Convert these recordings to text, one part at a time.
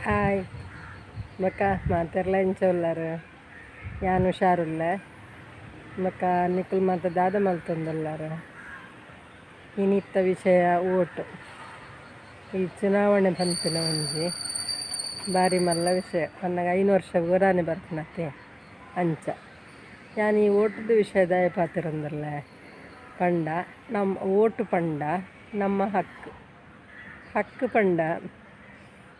Hi ಬೊಕ್ಕ ಮಾತೆರ್ಲ ಇಂಚ ಉಲ್ಲರ್ ಯಾನ್ ಹುಷಾರುಲ್ಲೆ ಬೊಕ್ಕ ನಿಕುಲು ಮಾತ ದಾದ ಮಲ್ತೊಂದುಲ್ಲಾರ್. ಇನಿತ್ತ ವಿಷಯ ಓಟು. ಈ ಚುನಾವಣೆ ಪನ್ಪಿನ ಒಂಜಿ ಬಾರಿ ಮಲ್ಲ ವಿಷಯ ಪನ್ನಗ 5 ವರ್ಷ ಒರಾನೆ ಬರ್ಪುನತೆ ಅಂಚ. ಯಾನ್ ಈ ಓಟುದ ವಿಷಯ ದಾಯೆ ಪಾತೆರೊಂದುಲ್ಲೆ ಪಂಡ ನಮ್ಮ ಓಟು ಪಂಡ ನಮ್ಮ ಹಕ್ಕು. ಹಕ್ಕು ಪಂಡ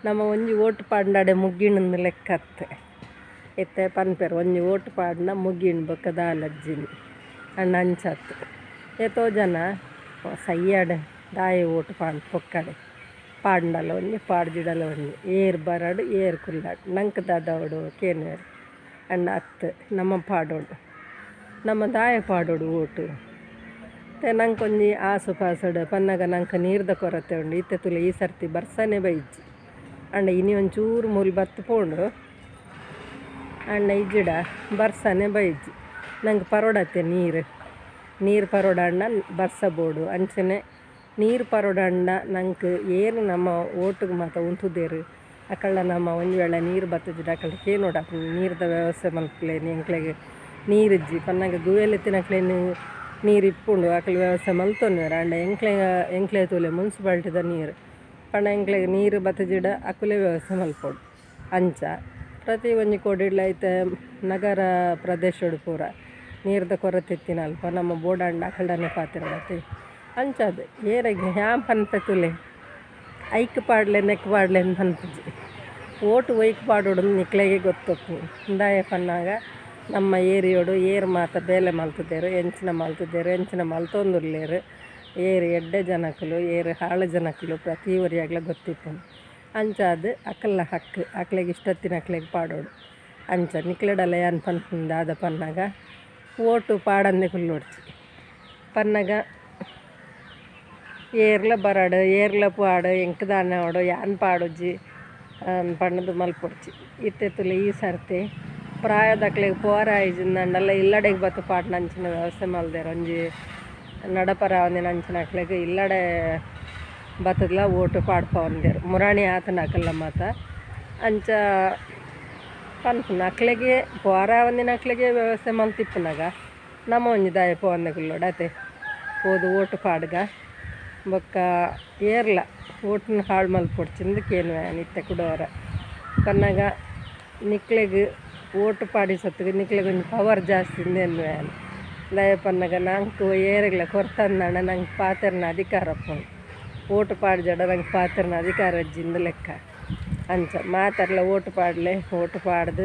ನಮ್ಮ ಒಂಜಿ ಓಟು ಪಾಡ್ಂಡ ಮುಗ್ಗಿಣಂದು ಲೆಕ್ಕತ್ತೆ. ಇತ್ತೆ ಪನ್ಪೆರ್ ಒಂಜಿ ಓಟು ಪಾಡ್ಂಡ ಮುಗಿಂಡ್ ಬೊಕ್ಕ ದಾಲಜ್ಜಿನಿ ಅಂಡ ಅಂಚತ್. ಏತೋ ಜನ ಸಯ್ಯಡ್ ದಾಯೆ ಓಟು ಪಾಡ್ ಪೊಕ್ಕಡೆ ಪಾಡ್ಂಡಲ ಒಂಜಿ ಪಾಡ್ಜಿಡಲ ಒಂಜಿ ಏರ್ ಬರಡ್ ಏರ್ ಕುಲ್ಲಡ್ ನಂಕ್ ದಾದಾವೊಡು ಕೇನುವೆರ್. ಅಂಡ ಅತ್ತ್ ನಮ ಪಾಡೊಡು ನಮ ದಾಯೆ ಪಾಡೊಡು ಓಟು. ಇತ್ತೆ ನಂಕೊಂಜಿ ಆಸು ಪಾಸಡು ಪನ್ನಗ ನಂಕ್ ನೀರ್ದ ಕೊರತೆ ಉಂಡು. ಇತ್ತೆ ತೂಲೆ ಈ ಸರ್ತಿ ಬರ್ಸನೆ ಬೈಜಿ ಅಂಡ ಇನಿ ಒಂಚೂರು ಮೂಲು ಬತ್ತ್ ಪೋಂಡು ಅಂಡ ಇಜ್ಜಿಡ ಬರ್ಸನೆ ಬೈಜಿ. ನಂಕ್ ಪರೊಡತ್ತೆ ನೀರು ನೀರು ಪರೊಡಾಂಡ ಬರ್ಸ ಬೋಡು. ಅಂಚನೆ ನೀರು ಪರೊಡಾಂಡ ನಂಕ್ ಏರು ನಮ್ಮ ಓಟುಗು ಮಾತ ಉಂತುದೆರ್ ಅಕಲ್ಡ ನಮ್ಮ ಒಂಜಿ ವೇಳೆ ನೀರು ಬತ್ತುಜಿಡ ಅಕಲ್ಡ ಕೇನೊಡಾಪುಂಡು ನೀರ್ದ ವ್ಯವಸ್ಥೆ ಮಲ್ಪುಲೆ ಎಂಕ್ಲೆಗ್ ನೀರಿಜ್ಜಿ ಪನ್ನಗ ಗುವೆಲ್ ಇತ್ತಿನಕ್ಲೆನ್ ನೀರು ಇಪ್ಪುಂಡು ಅಕಲ್ ವ್ಯವಸ್ಥೆ ಮಲ್ತೊನ್ವೆರ್. ಆಂಡ ಎಂಕ್ಲೆ ತೂಲೆ ಮುನ್ಸಿಪಾಲ್ಟಿದ ನೀರು ಪಂಡ ಎಂಕ್ಲೆಗ್ ನೀರು ಬತ್ತುಜಿಡ ಅಕುಲೇ ವ್ಯವಸ್ಥೆ ಮಲ್ಪೊಡು. ಅಂಚ ಪ್ರತಿ ಒಂಜಿ ಕೋಡಿಡ್ಲ ಇತ್ತೆ ನಗರ ಪ್ರದೇಶಡ್ ಪೂರ ನೀರ್ದ ಕೊರತೆ ಇತ್ತಿನ ಅಲ್ಪ ನಮ್ಮ ಬೋಡಾಂಡ ಅಕಲ್ಡನೆ ಪಾತೆರೊಡತೆ. ಅಂಚಾದ್ ಏರೆಗ್ ಯಾನ್ ಪನ್ಪೆ ತೂಲೆ ಐಕ್ ಪಾಡ್ಲೆ ನೆಕ್ ಪಾಡ್ಲೆ ಅಂದ್ ಪನ್ಪುಜಿ. ಓಟು ಒಯ್ಕ್ ಪಾಡೊಡು ನಿಕ್ಲೆಗೆ ಗೊತ್ತುಪ್ಪುಂಡು. ದಾಯೆ ಪನ್ನಾಗ ನಮ್ಮ ಏರಿಯೊಡು ಏರ್ ಮಾತ ಬೇಲೆ ಮಲ್ತುದೆರ್ ಎಂಚಿನ ಮಲ್ತುದೆರ್ ಎಂಚಿನ ಮಲ್ತೊಂದುಲ್ಲೆರ್ ಏರ್ ಎಡ್ಡೆ ಜನಕುಲು ಏರ್ ಹಾಳು ಜನಕುಲು ಪ್ರತಿ ಒರಿಯಾಗ್ಲ ಗೊತ್ತಿಪ್ಪುಂಡು. ಅಂಚಾದ್ ಅಕಲ್ನ ಹಕ್ಕು ಅಕ್ಲೆಗ್ ಇಷ್ಟತ್ತಿನಕ್ಲೆಗ್ ಪಾಡೊಡು. ಅಂಚ ನಿಕ್ಲೆಡಲ ಯಾನ್ ಪನ್ಪುನು ದಾದ ಪನ್ನಾಗ ಓಟು ಪಾಡಂದೆ ಕುಲ್ಲೊಡ್ಚಿ. ಪನ್ನಗ ಏರ್ಲ ಬರಡ್ ಏರ್ಲ ಪಾಡ್ ಎಂಕ್ ದಾನೆ ಆವಡ್ ಯಾನ್ ಪಾಡುಜಿ ಪಂಡ್ದ್ ಮಲ್ಪೊಡ್ಚಿ. ಇತ್ತೆ ತೂಲೆ ಈ ಸರ್ತಿ ಪ್ರಾಯದಕ್ಲೆಗ್ ಪೋರ ಆಯಿಜಿಂದಾಂಡಲ ಇಲ್ಲಡೆಗ್ ಬತ್ತ್ ಪಾಡ್ನ ಅಂಚಿನ ವ್ಯವಸ್ಥೆ ಮಲ್ದೆರ್. ಒಂಜಿ ನಡಪರಾವಂದಿನ ಅಂಚಿನಕ್ಲೆಗ್ ಇಲ್ಲಡೆ ಬತ್ತುದ್ಲ ಓಟು ಪಾಡ್ಪವೊಂದೆರ್. ಮುರಾಣಿ ಆತುಂಡು ಅಕಲ್ನ ಮಾತ ಅಂಚ ಪನ್ಪುನ ಅಕ್ಲೆಗೆ ಪೋರಾವಂದಿನಕ್ಲೆಗೆ ವ್ಯವಸ್ಥೆ ಮಲ್ತಿಪ್ಪುನಗ ನಮ ಒಂಜಿ ದಾಯೆ ಪೋವಂದೆ ಕುಲ್ಲೊಡು ಅತೆ. ಪೋದು ಓಟು ಪಾಡ್ಗ ಬೊಕ್ಕ ಏರ್ಲ ಓಟುನು ಹಾಳು ಮಲ್ಪೊಡ್ಚಿಂದ್ ಕೇನುವೆ ಯಾನ್ ಇತ್ತೆ ಕುಡೋರ. ಪನ್ನಗ ನಿಕ್ಲೆಗ್ ಓಟು ಪಾಡಿ ಸೊತ್ತುಗು ನಿಕ್ಲೆಗ್ ಒಂಜಿ ಪವರ್ ಜಾಸ್ತಿ ಇಂದ್ ಎನ್ನುವೆ ಯಾನ್. ದಾಯೆ ಪನ್ನಗ ನಂಕ್ ಏರೆಗ್ಲ ಕೊರ್ತಂದಾಂಡ ನಂಕ್ ಪಾತೆರ್ನ ಅಧಿಕಾರ ಉಪ್ಪುಂಡು. ಓಟು ಪಾಡ್ಜಡ ನಂಕ್ ಪಾತೆರ್ನ ಅಧಿಕಾರ ಇಜ್ಜಿಂದ್ ಲೆಕ್ಕ. ಅಂಚ ಮಾತೆರ್ಲ ಓಟು ಪಾಡ್ಲೆ ಓಟು ಪಾಡ್ದ್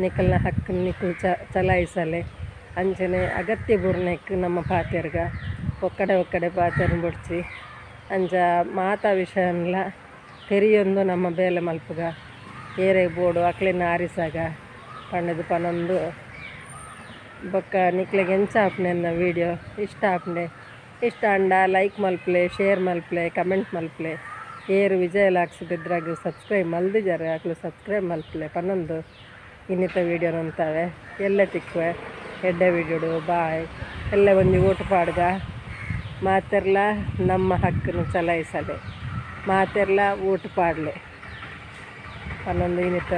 ನಿಕಲ್ನ ಹಕ್ಕು ನಿಕುಲು ಚಲಾಯಿಸಲೆ. ಅಂಚನೆ ಅಗತ್ಯ ಬೂರ್ನೆಕ್ ನಮ್ಮ ಪಾತೆರ್ಗ ಒಕ್ಕಡೆ ಒಕ್ಕಡೆ ಪಾತೆರ್ನ ಬೊಡ್ಚಿ. ಅಂಚ ಮಾತ ವಿಷಯನ್ಲ ತೆರಿಯೊಂದು ನಮ್ಮ ಬೇಲೆ ಮಲ್ಪುಗ ಏರೆಗ್ ಬೋಡು ಅಕ್ಲೆನ್ ಆರಿಸಾಗ ಪಂಡುದು ಪನೊಂದು ಬೊಕ್ಕ ನಿಕ್ಲೆಗ್ ಎಂಚ ಆಪುಂಡು ಎನ್ನ ವೀಡಿಯೋ ಇಷ್ಟ ಆಪುಂಡೆ ಇಷ್ಟ ಆಂಡ ಲೈಕ್ ಮಲ್ಪುಲೆ ಶೇರ್ ಮಲ್ಪುಲೆ ಕಮೆಂಟ್ ಮಲ್ಪುಲೆ. ಏರ್ ವಿಜಯ ಲಾಕ್ಸ್ ಬೆದ್ರಾಗ್ ಸಬ್ಸ್ಕ್ರೈಬ್ ಮಲ್ದಿಜಾರ್ ಅಕ್ಲು ಸಬ್ಸ್ಕ್ರೈಬ್ ಮಲ್ಪುಲೆ ಪನೊಂದು ಇನ್ನಿತ ವೀಡಿಯೋ ನಂತಾವೆ ಎಲ್ಲೆ ತಿಕ್ಕುವೆ ಎಡ್ಡೆ ವೀಡಿಯೋಡು. ಬಾಯ್. ಎಲ್ಲೆ ಒಂಜಿ ಓಟು ಪಾಡ್ಗ ಮಾತೆರ್ಲ ನಮ್ಮ ಹಕ್ಕನ್ನು ಚಲಾಯಿಸಲೆ ಮಾತೆರ್ಲ ಓಟು ಪಾಡ್ಲೆ ಪನ್ನೊಂದು ಇನ್ನಿತ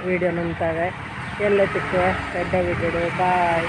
ವೀಡಿಯೋ ನಂತಾವೆ ಎಲ್ಲೆ ತಿಕ್ಕುವೆ ಎಡ್ಡೆ ವೀಡಿಯೋಡು. ಬಾಯ್.